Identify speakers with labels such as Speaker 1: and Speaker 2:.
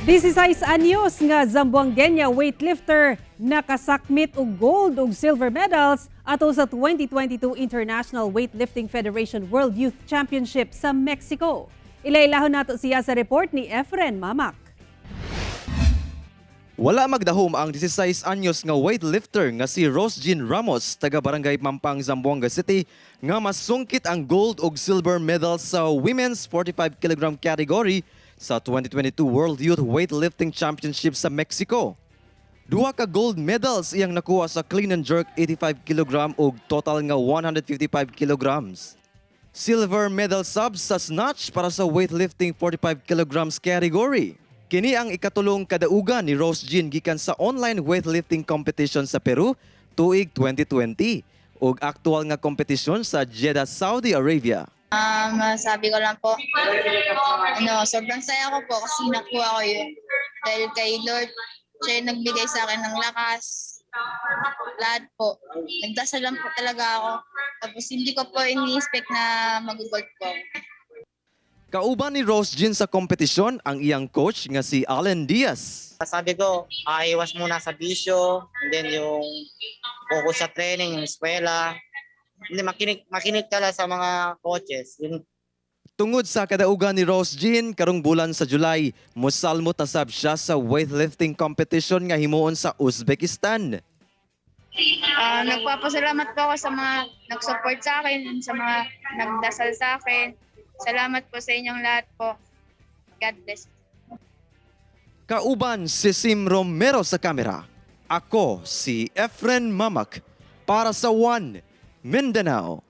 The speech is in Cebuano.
Speaker 1: 16 anyos nga Zamboangueña weightlifter nakasakmit og gold ug silver medals ato sa 2022 International Weightlifting Federation World Youth Championship sa Mexico. Ilailahon nato siya sa report ni Efren Mamak.
Speaker 2: Wala magdahom ang 16 anyos nga weightlifter nga si Rose Jean Ramos, taga Barangay Pampang, Zamboanga City, nga masungkit ang gold ug silver medal sa women's 45 kg category sa 2022 World Youth Weightlifting Championship sa Mexico. Duha ka gold medals iyang nakuha sa clean and jerk 85 kg ug total nga 155 kg. Silver medal sub sa snatch para sa weightlifting 45 kg category. Kini ang ikatulong kadaugan ni Rose Jean gikan sa online weightlifting competition sa Peru tuig 2020 ug aktual nga kompetisyon sa Jeddah, Saudi Arabia.
Speaker 3: Sabi ko lang po, ano, sobrang saya ko po kasi nakuha ko yun. Dahil kay Lord, siya yung nagbigay sa akin ng lakas. Lahat po. Nagdasal lang po talaga ako. Tapos hindi ko po ini-expect na mag-gold po.
Speaker 2: Kauban ni Rose Jean sa kompetisyon ang iyang coach nga si Allen Diaz.
Speaker 4: Sabi ko, iwas muna sa bisyo, and then yung focus sa training, yung eskwela. Hindi, makinig, makinig ka lang sa mga coaches. Yun.
Speaker 2: Tungod sa kadaugan ni Rose Jean karong bulan sa July, mosalmot na sab siya sa weightlifting competition nga himuon sa Uzbekistan.
Speaker 3: Nagpapasalamat po ako sa mga nag-support sa akin, sa mga nagdasal sa akin. Salamat po sa inyong lahat po. God bless.
Speaker 2: Kauban si Sim Romero sa kamera. Ako si Efren Mamak para sa One Mindanao.